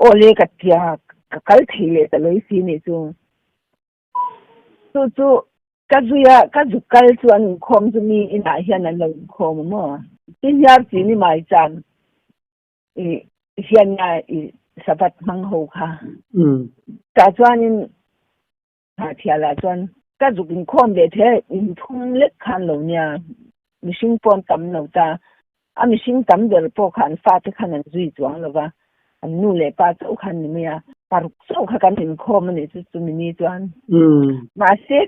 aw le ka ti a, ka kal thei leh ta lawisi nih chu. Chu chu ka zui a, ka zuk kal chu an inkhawm chu mi inah hian an lo inkhawm a maw? Tinhiar chi ni mai chan i hianna i sabat hmang ho kha. Tah chuanin Hnahthialah chuan ka zuk inkhawm ve thei a, inthum lek khan lo nia, mihring pawh an tam lo ta. A mihring tam ber pawh kha an fate khan an zui chuang lo va, an nu leh pa chauh khan ni mai a, paruk chauh kha kan inkhawm a nih chu chumi ni chuan. Mahse,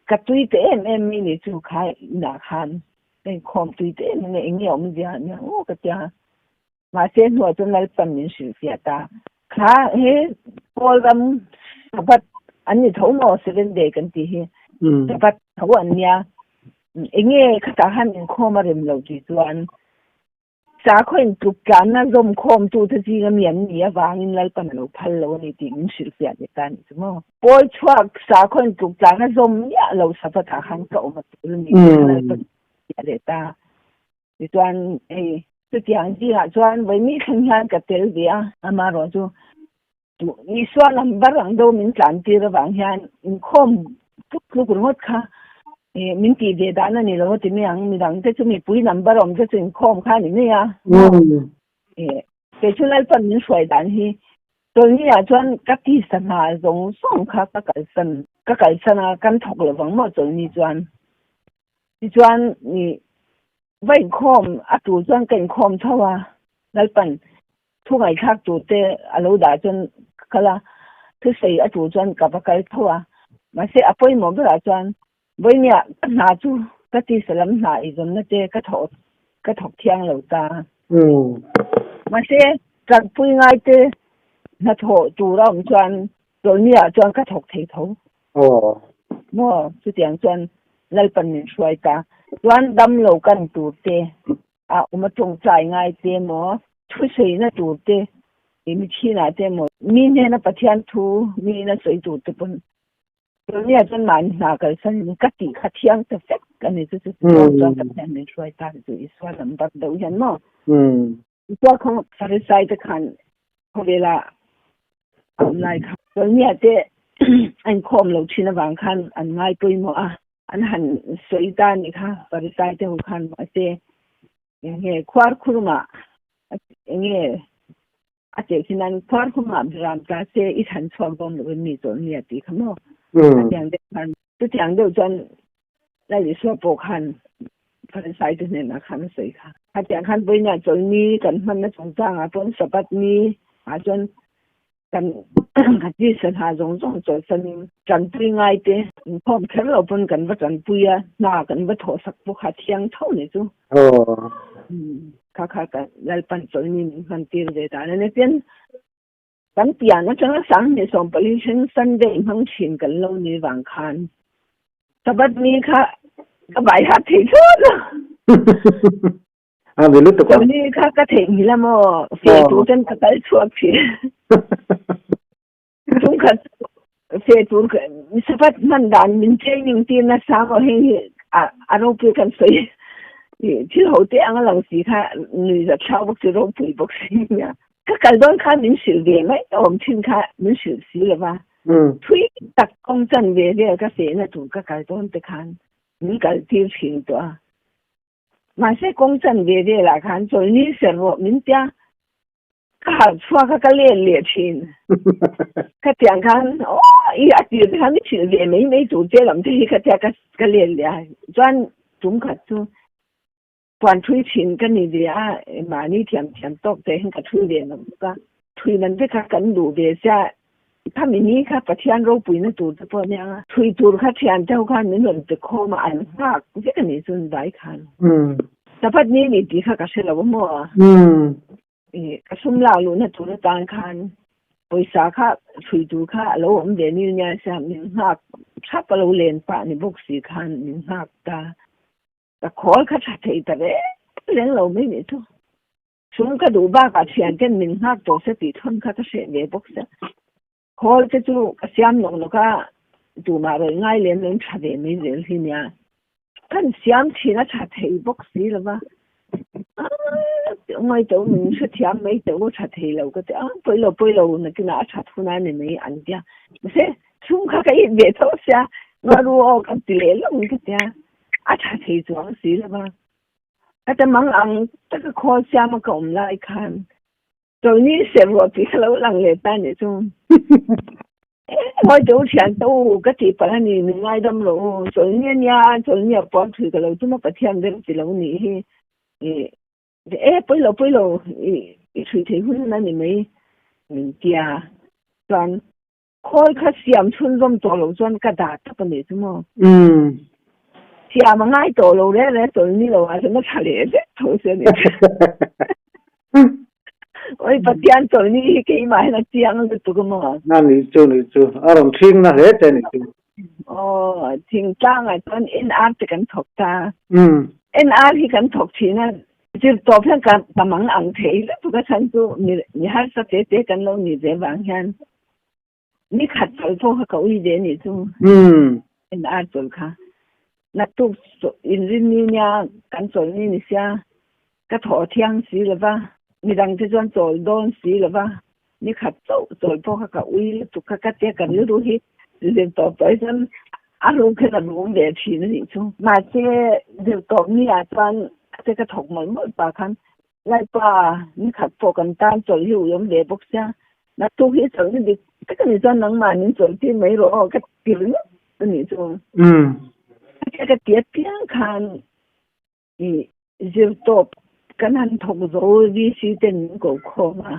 ka tui ta em em mai nih chu kha inah khan ka inkhawm tui ta em em a, eng nge awmzia nia aw ka tia. Mahse hnuah chuan Lalpan min hrilhfiah ta. Kha he Paul ram Sabbath an ni tho maw seven day kan tih hi Sabbath tho an nia. Enge khatah khan inkhawm a rem lo tih chuan sakhaw intluk tlanna zawmkhawm tute zinga mi an nih avangin Lalpan a lo phal lo a ni tih min hrilhfiah leh ta a nih chu maw. Paul chhuak sakhaw intluk tlanna zawm miah lo Sabbath ah khan ka awm a tul a ni tih kha Lalpan hrilhfiah leh ta. Tichuan hei chutiang zingah chuan vawi thleng hian ka tel ve a, amaherawh chu Isua number ang deuh min tlan tir avang hian inkhawm tluk tluk ringawt kha min tih ve dan a ni lo a ti mai ang, midang te chu mipui number awm te chu inkhawm kha a ni mai a. Kei chu Lalpan min hruai dan hi Tawlni ah chuan ka tisa hna zawng zawng kha ka kalsan ka kalsan a, kan thawk lovang maw Tawlni chuan. Tichuan va inkhawm a tur chuan ka inkhawm tho a, Lalpan thu ngaihthlak tur te a lo dah chuan ka kal a, thusawi a tur chuan ka va kal tho a, mahse a pawimawh berah chuan vawinia ka hna chu ka tisa lam hna eizawnna te ka thawh ka thawk thiang lo ta. Mahse tanpui ngai te hnathawh tur a awm chuan chawlhniah chuan ka thawk thei tho. Maw chutiang chuan Lalpan min hruai ta. Chuan damlo kan tur te, a awm a tawngtai ngai te maw, thusawina tur te, mi thinah te maw, mi hnena Pathian thu miin a sawi tur te pawn Tawlnia chuan mahni hna kalsan in ka tih kha thiang ta vek a ni chu chu chuan Pathian min hruai ta chu Isua lam bar deuh hian maw. Isua kha Farisai te khan khawvela a awm lai kha Tawlnia te a inkhawm lo thin avang khan an ngai pawimawh a, an han sawi ta a nih kha Farisai te ho khan mahse enge khuarkhurumah enge a cheh thin an khuarkhumah ram ta se i thlan chhuak dawn lo in mi Tawlnia tih kha maw a tiang deuh khan chutiang deuh chuan Lal Isua pawh khan Pharisai te hnenah khan a sawi kha. Khatiang khan vawiinah chawlhni kan hmanna chungchangah pawn Sabbath ni ah chuan kan tisa hna zawng zawng chawlhsanin tanpui ngai te inkhawm kher lo pawn kan va tanpui a, hna kan va thawhsak pawh kha thiang tho ni chu. Kha kha ka Lalpan chawlhni min hman tir ve dan a ni. Tin, Kan pian atanga 2014 thleng Sunday hmang thin kan lo ni vang khan Sabbath ni kha ka bai hat thei thut a. A ve lutuk a. Chawlhni kha ka theihnghilh a maw fe tur ten ka kal chhuak thin. Chungkhat fe tur Sabbath hman dan min training tir nasa maw heng hi a ropui kan sawi thil ho te ang a lang si kha nuihzat thlau bawk si ropui bawk si nia. Ka kal dawn khan min hrilh ve mai awm thin kha min hrilh si lo va, thui tak kawng chan ve vel ka fehna tur ka kal dawn te khan min kal tir thin tawh a. Mahse kawng chan ve velah khan chawlhni ser rawh min tia ka harh chhuak a ka len leh thin. Khatiang khan aw i a tir te khan i hrilh ve mai mai tur che lam te hi khatia ka len leh a chuan tum khat chu Puan thui thin ka ni ve a, mahni thiam thiam tawk te hian ka thui ve lo bawk a. Thui man te kha kan duh ve sia, Khami ni kha Pathian ropuina tur te pawh ania a, chhui tur kha thian te ho khan min rawn pe khawm a, an nghak vek a nih chuan vai khan. Sabbath ni ni tih kha ka hre lo a maw? Ka sum lak luhna tur atan khan pawisa kha chhui tur kha a lo awm ve ni nia sia min nghak thap a lo len pah ni bawk si khan min nghak ta. Ka khawl kha tha thei ta reng reng lo mai nih chu. Sum ka duh bakah thian ten min nghak tawh se tih thawn kha ka hreh ve bawk sia. Khawl te chu ka siam nawk nawk a, tumah rawih ngai lem lo in tha ve mai zel hi nia. Kan siam thin a tha thei bawk si lo va, Ngai teuh min hrethiam mai teuh a tha thei lo ka ti a, pawi lo pawi lo nakinah a that hun a ni mai an tia. Mahse sum kha ka it ve tho sia, ngaru aw ka ti leh lawng ka tia, a tha thei chuang si lo va. Ka ta mang ang taka khawl siama ka awm lai khan Tony serh tih kha lo lang leh ta nih chu. Ngawi teh u thian te u ka tih palh a ni, min ngaidam lo u. Chawlhni a nia, chawlhni a puam thui ka lo tum a Pathian rem ti lo nih hi. E pawi lo pawi lo i thui thei hun a ni mai min tia. Chuan Khawl kha siam chhunzawm tawh loh chuan ka dah tawp a nih chu maw? Siam a ngai tawh lo reng reng tawlh ni lo ah chuan a tha leh vek tho se a ni. Oi Pathian tawlh ni hi keimah hian a chiang lutuk a maw? A nih chu nih chu a rawn thing na hle che nih chu. Aw thingtlang ah chuan NR te kan thawk ta. NR hi kan thawk thin a zirtawp hian ka mang ang thei lutuk a chhan chu mi harsa te te kan lo ni ve vang hian. Ni khat chawlh pawh kha ka ui ve nih chu. En ar chawlh kha. Naktuk inrin ni nia kan chawlh ni ni sia ka thaw thiang si lo va, midang te chuan chawl dawn si lo va, ni khat chauh chawlh pawh kha ka ui lutuk kha ka tia ka rilru hi zirtawp tawh hi chuan a ruk hian a rum ve thin a nih chu. Mahse zirtawp ni ah chuan te ka thawk mawlh mawlh pah khan Laipa, ni khat pawh kan tan chawlh hi ui awm ve bawk sia, naktuk hi chawlh ni dik tak a nih chuan nangmah min chawlh tir mai rawh aw ka ti ringawt a nih chu. Hetia ka ti apiang khan i zirtawp kan han thawk zo VC ten min ko khawm a,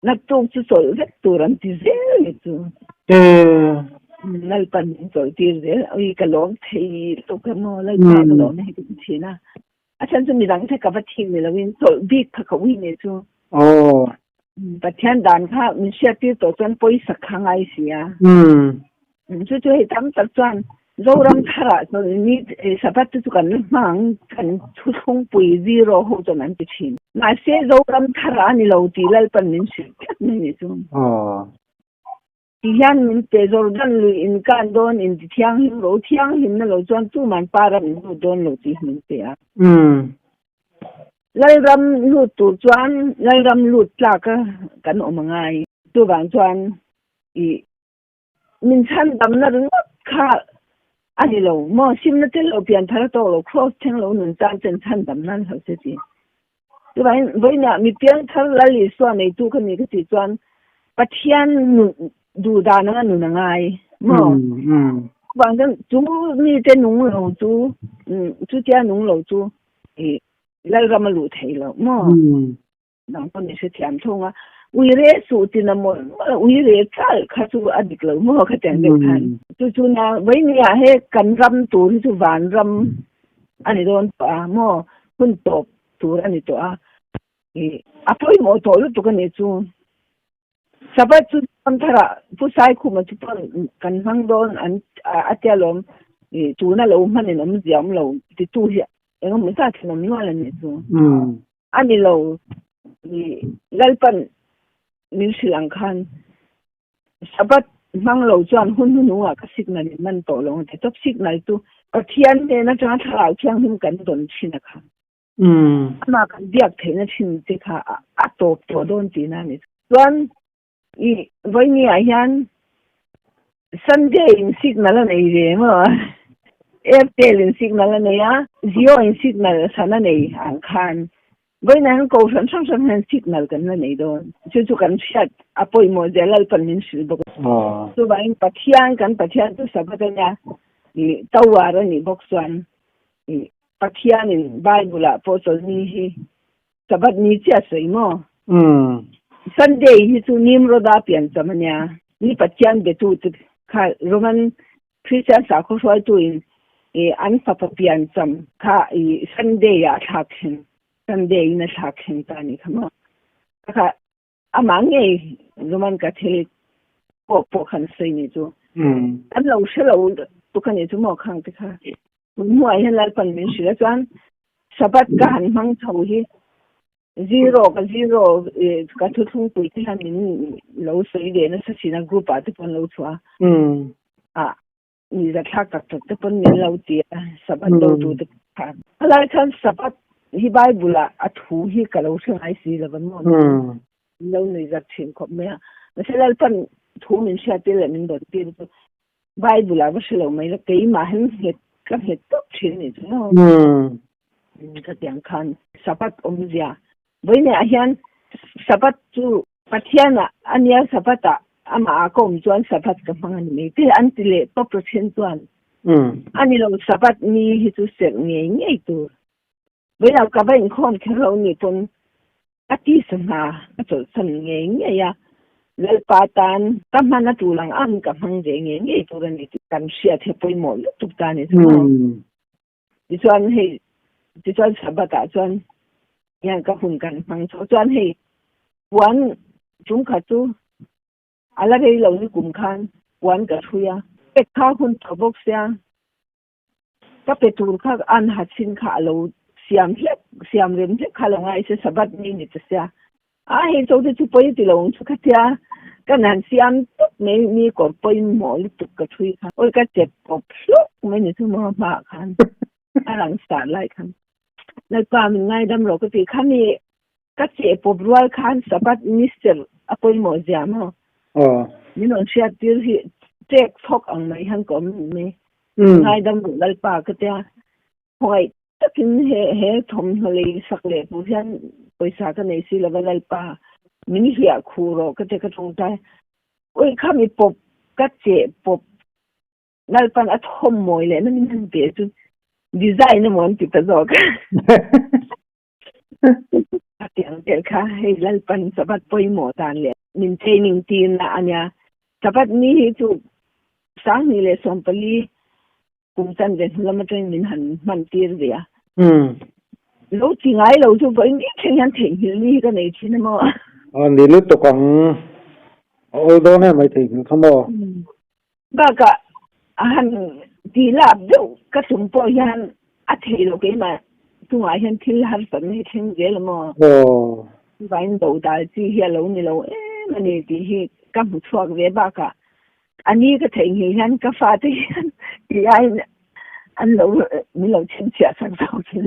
naktuk chu chawlh vek tur an ti zel a nih chu. Lalpan min chawlh tir zel, ui ka lawm thei lutuk emaw Lalpa ka lawm hei ka ti thin a. A chhan chu midang te ka va thing ni loin chawlh bik kha ka ui ne chu. Aw. Pathian dan kha min hriat tir tawh chuan pawisa kha ngai si a. Chu chu hei tam tak chuan Zoram tharah chuan ni Sabbath te chu kan la hmang kan thuthlungpui zero ho chuan an ti thin. Mahse Zoram tharah a ni lo tih Lalpan min hrilh tlat mai ni chu. Aw. Ti hian min pe Jordan lui in kan dawn in ti thianghlim ro thianghlim na lo chuan tuman pa ram in lut dawn lo tih min pe a. Lalram lut tur chuan Lalram lut tlak a kan awm a ngai. Chuvang chuan i min chhan damna ringawt kha a ni lo maw simna tel lo pian thar a tawk lo cross thleng lo nun tan chen chhan damna an hlo se ti. Chuvangin vawiinah mi piangthar Lal Isua neitu ka ni ka tih chuan Pathian nun duh dan anga nun a ngai maw? Chuvang chuan chu mite nung lo chu chutia nung lo chu i Lalram a luh thei lo maw? Nang pawh ni hrethiam thung a, uire suh tin a mawlh mawlh a, uire chal kha chu a dik lo maw kha tiang deuh khan. Chu chu na vawinia he kan ram tur hi chu vanram a ni dawn tawh a maw? Hun tawp tur a ni tawh a, ih a pawimawh tawh lutuk a nih chu. Sabbath chu dawn tharah Pu Saikhuma chu pawn kan hmang dawn an a tia lawm, ih tuna lo hmanin awmzia awm lo titu hi eng emaw zat hian awm nual a nih chu. A ni lo, ih Lalpan min hrilh ang khan Sabbath hmang lo chuan hun hnuhnungah ka signal in man tawh lo ang ti tawp. Signal chu Pathian hnen atanga Thlarau Thianghlim kan dawn thin a kha. Amah kan biak theihna thin te kha a tawp tawh dawn tihna a ni. Chuan i vawinia hian Sunday in signal a nei ve maw? Airtel in signal a nei a, Jio in signal san a nei ang khan Vawiinah hian kohhran hrang hrang hian signal kan la nei dawn. Chu chu kan hriat a pawimawh zia Lalpan min hrilh bawk a. Chuvangin Pathian kan Pathian chu Sabbath a nia, ih Tawar a nih bawk chuan ih Pathianin Bible ah pawh chawlhni hi Sabbath ni chiah sawi maw? Sunday hi chu Nimroda piancham a nia. Ni Pathian betu te kha Roman Christian sakhaw hruaitu in i an fapa pian cham kha i Sunday ah a thlak thleng Sunday in a thlak thleng ta ni kha maw. Kha amah ngei Roman Catholic pawh pawh khan sawi ni chu. An lo hre lo tuk ani chu maw khang te kha. Hnuai hian Lalpan min hrilh a chuan Sabbath ka han hmang chho hi Zero ka zero ka thuthlung pui te hian min lo sawi ve nasa thin a group ah te pawh an lo chhuah a ah mi zathlak tak tak te pawn min lo ti a Sabbath do tu te khan helai khan Sabbath hi Bible ah a thu hi ka lo hre ngai si lo va maw min lo nui zat thin khawp mai a mahse Lalpan thu min hriat tir leh min rawn tir chu Bible ah va hre lo mai la keimah hian nghet ka nghet tawp thin a nih chu maw. Khatiang khan Sabbath awmzia vawiinah hian Sabbath chu Pathian ah a nia Sabbath ah amah ah ka awm chuan Sabbath ka hmang a ni mai te an ti leh tawp Pathian chuan a ni lo Sabbath ni hi chu serh ngei ngei tur vawiinah ka va inkhawm kher lo ni pawn a tisa hna ka chawlhsan ngei ngei a, Lalpa tan ka hman a tul ang ang ka hmang ve ngei ngei tur a ni tih kan hriat hi pawimawh lutuk ta a ni chu maw. Tichuan hei tichuan Sabbath ah chuan hian ka hun kan hmang chho chuan hei puan tum khat chu a la rei lo ni kum khan puan ka thui a, pek kha hun tawh bawk sia. Ka pe tur kha an ha chin kha a lo siam hlek, siam rem hlek kha a lo ngai se Sabbath ni ni ta sia. A hei cho te chu pawi ti lo ang chu kha tia kan han siam tawp mai mi kawr pawimawh lutuk ka thui kha. Awi ka chep pawp hluk mai ni chu maw hmaah khan a lang sar lai khan. Lalpa min ngaidam rawh ka ti kha mi ka cheh pawp rual khan Sabbath ni serh a pawimawh zia maw? Min rawn hriat tir hi chek chhawk ang mai hian ka awm mai. Ngaidam duh Lalpa ka tia khawngaih takin he he thawmhnaw lei sak leh tur hian pawisa ka nei si lova Lalpa min hliah khu rawh ka tia ka tawngtai. Ui kha mi pawp ka cheh pawp Lalpan a thawm mawi leh na min han pe chu design emaw an ti ta zawk. A tiang tel kha hei Lalpan Sabbath pawimawh dan leh min training tirna a nia. Sabbath ni hi chu 2014 kum chanve hnu lam atangin min han hman tir ve a. Lo ti ngai lo chu vawiin ni thleng hian theihnghilh ni hi ka nei thin a maw. A ni lutuk ang. A awl dawn em mai theihnghilh kha maw. Bakah a han ti lap deuh ka tum pawh hian a thei lo keimah chungah hian thil harsatna hi thleng zel a maw? Chuvangin do dal chi hi a lo ni lo em a ni tih hi ka hmu chhuak ve bakah a ni ka theihnghilh hian ka fate hian ti aiin an lo min lo chhinchhiah sak zawk thin.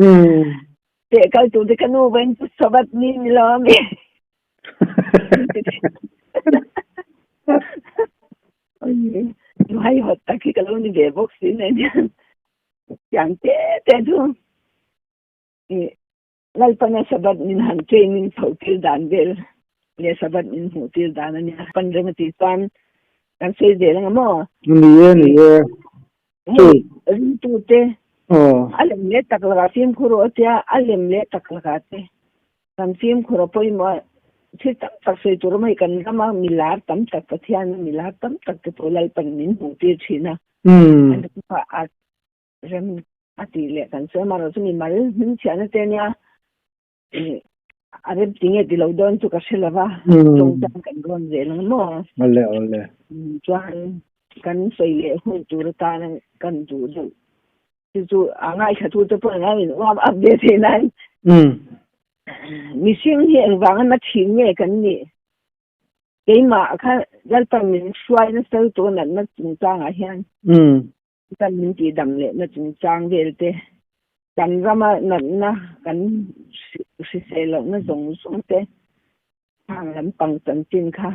Teh kal tur te ka nu vawiin chu Sabbath ni ni lo a mi. Hai hot tak hi ka lo ni ve bawk si nen hian tiang te te chu Lalpana Sabbath min han training chho tir dan vel leh Sabbath min hmuh tir dan a nia. Pan reng a tih chuan kan sawi zel ang a maw? Ni e, ni e. Hei ringtute a lem leh tak lakah fimkhur aw tia a lem leh tak lakah te Kan fimkhur a pawimawh a, thil tam tak sawi tur awm a hei kan rama milar tam tak Pathiana milar tam tak te pawh Lalpan min hmuh tir thin a, an pa a rem a tih leh kan sawi amaherawh chu mimal hmingchhiahna te ania a rem ti nge ti lo dawn chu ka hre lo va, tawngtan kan rawn zel ang maw? Awle awle. Chuan kan sawi leh hun tur atana kan duh deuh Chu chu a ngaithla te pawh engah in warm up ve thei nan. Mihring hi engvanga na thin nge kan nih? Keimah kha Lalpan min hruai nasa lutuk a natna chungchangah hian Lalpan min tihdam lehna chungchang vel te, kan rama natna kan hrisel lohna zawng zawng te hang lampang chanchin kha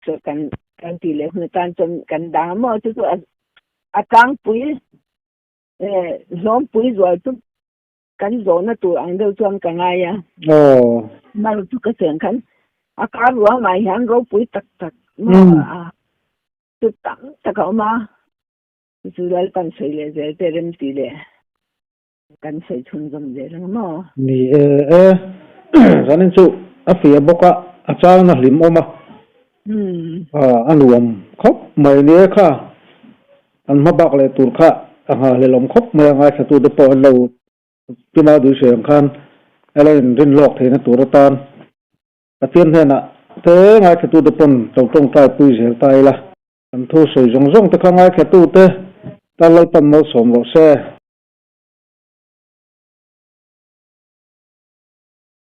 chu kan kan tih leh hun atan chuan kan dang a maw chu chu a tlangpui eh hlawmpui zual chu kan zawhna tur ang deuh chuan ka ngai a mar chu ka cheng khan a kar ruangah hian ropui tak tak maw a chu tam tak a awm a chu Lalpan sawi leh zel te rem tih leh kan sawi chhunzawm zel ang maw? Ni e e, zanin chu a fiah bawk a, a changna hlim awm a. A nuam khawp mai nia kha. An hma bak leh tur kha a nghahhlelawm khawp mai a, ngaithlatute pawh an lo Tima duhsawi ang khan a lo inrin lawk theihna tur atan Pathian hnenah te ngaithlatute pawn lo tawngtai pui zel ta ila. Kan thu sawi zawng zawng te kha ngaithlatute tan Lalpan malsawm rawh se.